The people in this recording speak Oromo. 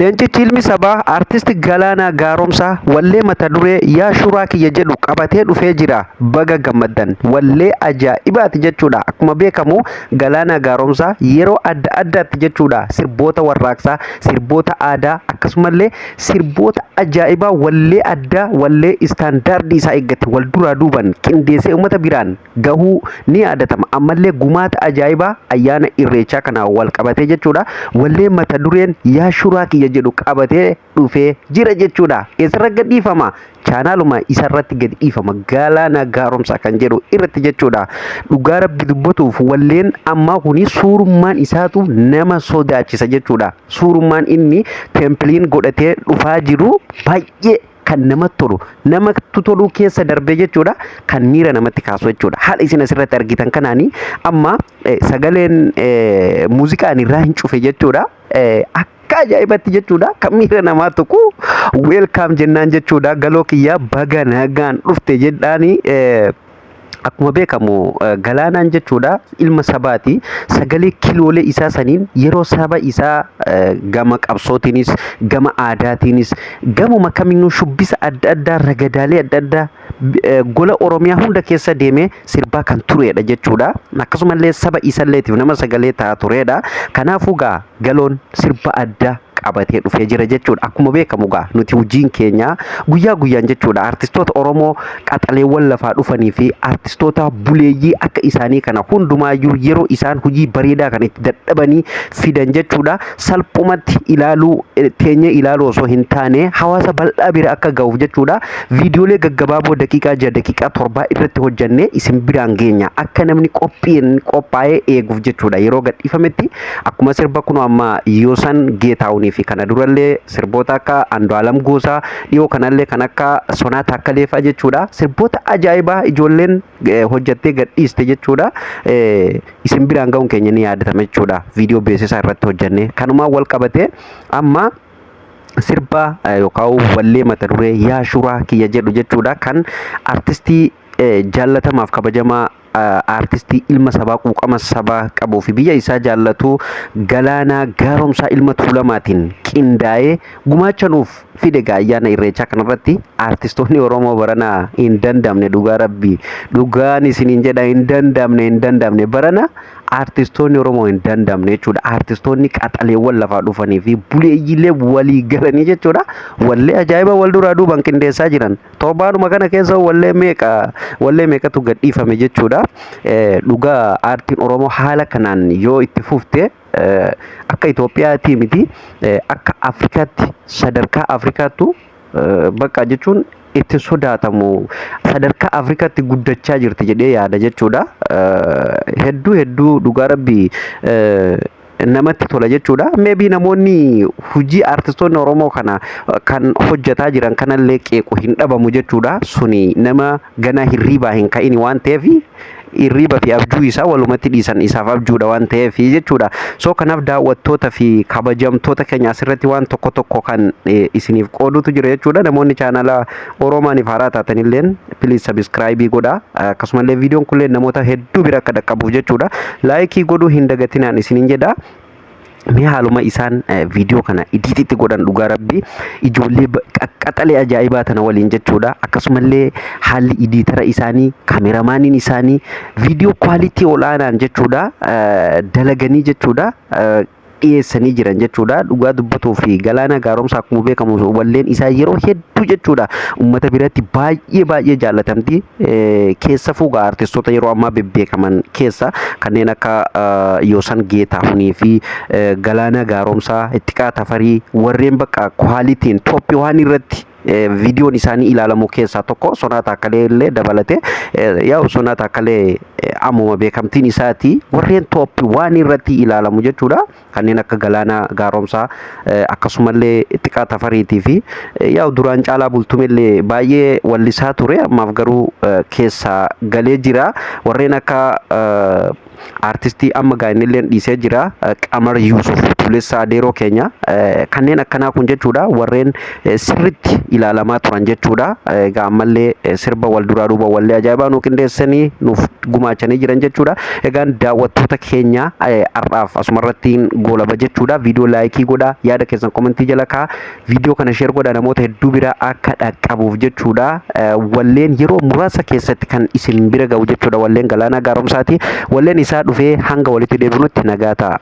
Leencichi ilmi sabaa Artist Galaanaa Gaaromsaa wallee mata duree Yaa Shuraa Kiyya jedhu qabatee dhufee jira. Baga gammaddan. Wallee ajaa'ibaati jechuudha. Akkuma beekamu Galaanaa Gaaromsaa yeroo adda addaatti jechuudha sirboota warraaqsaa, sirboota aadaa akkasumallee sirboota ajaa'ibaa wallee addaa wallee istaandaardii isaa eeggate wal duraa duuban qindeessee uummata biraan gahuu ni yaadatama. Ammallee gumaata ajaa'ibaa ayyaana Irreechaa kanaan wal qabatee jechuudha. Wallee mata dureen Yaa Shuraa Kiyya jedhu qabatee dhufee jira jechuudha. Eessarra gad dhiifama? Chaanaaluma isarratti gadi dhiifama. Galaana Gaaromsaa kan jedhu irratti jechuudha. Dhugaa Rabbi dubbatuuf walleen ammaa kuni suurummaan isaatu nama sodaachisa jechuudha. Suurummaan inni teempliin godhatee dhufaa jiru baay'ee kan namatti tolu, namatti toluu keessa darbee jechuudha, kan miira namatti kaasu jechuudha. Haala isin asirratti argitan kanaanii amma sagaleen muuziqaan irraa hin cufe jechuudha. Akka ajaa'ibatti jechuudha, kan miira namaa tuqu. Welcome jennaan jechuudha. Galoo kiyyaa, baga nagaan dhufte jedhaani. Akkuma beekamu Galaanaan jechuudha ilma sabaati. Sagalee kiloolee isaa saniin yeroo saba isaa gama qabsootiinis, gama aadaatiinis, gamuma kamiinuu shubbisa adda addaa, ragadaalee adda addaa gola Oromiyaa hunda keessa deemee sirbaa kan turedha jechuudha. Akkasumallee saba isalleetiif nama sagalee ta'aa turedha. Kanaafuu gaa Galoon sirba addaa qabatee dhufee jira jechuudha. Akkuma beekamu gaa nuti hojiin keenya guyyaa guyyaan jechuudha artistoota Oromoo qaxaleewwan lafaa dhufanii fi artistoota buleeyyii akka isaanii kana hundumaayyuu yeroo isaan hojii bareedaa kan itti dadhabanii fidan jechuudha. Salphumatti ilaaluu teenyee ilaaluu osoo hin taane hawaasa bal'aa bira akka ga'uuf jechuudha. Viidiyoolee gaggabaaboo daqiiqaa 6, daqiiqaa 7 irratti hojjannee isin biraan geenya. Akka namni qophiin qophaa'ee eeguuf jechuudha. Yeroo gadhiifametti akkuma sirba kunoo amma Yoosan Geetaahunii fi kana durallee sirboota akka Andu'aalam Goosaa, dhiyoo kanallee kan akka Sonaa Taakkalee fa'a jechuudha. Sirboota ajaa'ibaa ijoolleen hojjattee gadhiiste jechuudha. Isin biraan ga'uun keenya ni yaadatama jechuudha. Viidiyoo beeksisaa irratti hojjannee kanumaan wal qabatee amma sirba yookaan wallee mata duree Yaa Shuraa Kiyya jedhu jechuudha, kan artistii jaallatamaaf kabajamaa, aartistii ilma sabaa, quuqama sabaa qabuu fi biyya isaa jaallatu Galaanaa Gaaromsaa Ilma Tuulamaatiin qindaa'ee gumaacha nuuf fide. Gaa ayyaana Irreechaa kanarratti aartistoonni Oromoo barana hin dandamne. Dhugaa Rabbii, dhugaan isiniin jedha, hin dandamne, hin dandamne. Barana aartistoonni Oromoo hin dandamne jechuudha. Aartistoonni qaxaleewwan lafaa dhufanii fi buleeyyiilee walii galanii jechuudha. Wallee ajaa'iba wal duraa duubaan qindeessaa jiran. Torbaanuma kana keessa wallee meeqa, wallee meeqatu gadhiifame jechuudha. Dhugaa aartiin Oromoo haala kanaan yoo itti fufte akka Itoophiyaatii miti, akka Afrikaatti, sadarkaa Afrikaattu bakka jechuun itti sodaatamu, sadarkaa Afrikaatti guddachaa jirti jedhee yaada jechuudha. Hedduu hedduu dhugaa Rabbii namatti tola jechuudha. Maybe namoonni hojii aartistoonni Oromoo kana kan hojjetaa jiran kanallee qeequ hin dhabamu jechuudha. Suni nama ganaa hirriibaa hin ka'ini waan ta'eef, hirriiba fi abjuu isaa walumatti dhiisan, isaaf abjuudha waan ta'eef jechuudha. So kanaaf daawwattoota fi kabajamtoota keenya, asirratti waan tokko tokko kan isiniif qoodutu jira jechuudha. Namoonni chaanala Oromaaniif haaraa taatanilleen please subscribe godhaa. Akkasumallee viidiyoon kunillee namoota hedduu bira akka dhaqqabuuf jechuudha. Like godhuu hin dagatinaan isiniin jedha. Mee haaluma isaan viidiyoo kana edit godhan, dhugaa Rabbii ijoollee qaqqaxalee ajaa'ibaa tana waliin jechuudha. Akkasumallee haalli editor isaanii, kaameramaniin isaanii viidiyoo quality olaanaan jechuudha dalaganii jechuudha dhiyeessanii jiran jechuudha. Dhugaa dubbatuu fi Galaana Gaaromsaa akkuma beekamu walleen isaa yeroo hedduu jechuudha uummata biratti baay'ee baay'ee jaallatamti. Keessa fuugaa artistoota yeroo ammaa bebbeekaman keessa kanneen akka Yoosan Geetaahunii fi Galaana Gaaromsaa, Ittiqaa Tafarii, warreen bakka qualityn top waan irratti viidiyoon isaanii ilaalamu keessaa tokko, Sonaa Taakkalee illee dabalate. Yaa'u Sonaa Taakkalee ammuma beekamtiin isaati, warreen top waan irratti ilaalamu jechuudha. Kanneen akka Galaanaa Gaaromsaa, akkasumallee Ittiqaa Tafariitii fi yaa'u duraan Caalaa Bultumellee baay'ee wallisaa ture, ammaaf garuu keessaa galee jira. Warreen akka aartistii amma gaa innillee dhiisee jira, Qamar Yuusuf. Duulessaa Adeeroo keenya, kanneen akkanaa kun jechuudha, warreen sirritti ilaalamaa turan jechuudha. Egaa ammallee sirba wal duraa duuba wallee ajaa'ibaa nu qindeessanii nuuf gumaachanii jiran jechuudha. Egaan daawwattoota keenya, har'aaf asumarratti goolaba jechuudha. Viidiyoo like godhaa, yaada keessan comment jala kaa, viidiyoo kana share godhaa, namoota hedduu bira akka dhaqqabuuf jechuudha. Walleen yeroo muraasa keessatti kan isin bira ga'u jechuudha. Walleen Galaanaa Gaaromsaati. Walleen isaa dhufee hanga walitti deebinutti nagaa ta'a.